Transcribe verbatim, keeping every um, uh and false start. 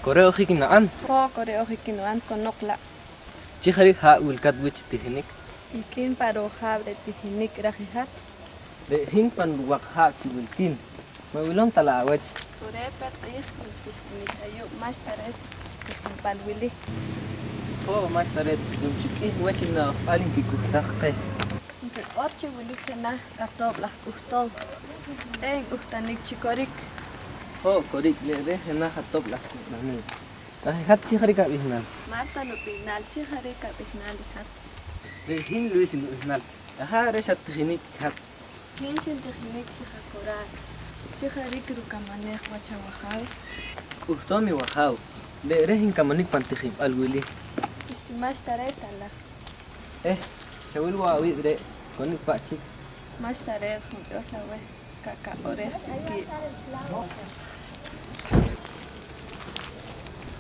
Ko re' ojik na'an? Ho', ko re' ojik nib'an konoq la'. Chi jariik ha' wilkaat wii' chi tijinik? Wilkiin pa rujaab' re' tijinik raj i hat. Re' hin pan waq haab' chi wilkiin. Ma' wilom ta la' awach. Ko re' peet q'iij nitijinik ayu', ma'xta reet tijinb'al wili. Ho', ma'xta reet, yu'nchik k'ih wach i no'jb'al nkik'uhtaj qeh. Nkiq'or chi wilik jenaj atoob' laj k'uhtoom, k'een k'uhtanik chi korik. Ho', korik, re' re' jenaj atoob' laj k'uhtanik. Aj i hat, chi jariik ab'ihnaal? Marta nub'ihnaal. Chi jariik ab'ihnaal i hat? Re' hin Luis nub'ihnaal. Aha' re' xatijinik i hat? Hin xintijinik chi jakoraal. Chi jariik rukamaneej wach awajaaw? K'uhtoom i wajaaw. Re' reh nkamanik pan tijinb'al wili. Ma'xta reet ta laj. Eh, chawil wo' awiib' re', konik pa' chik. Ma'xta reet, junk'os aweh, kaqaq'orej chi kiib'.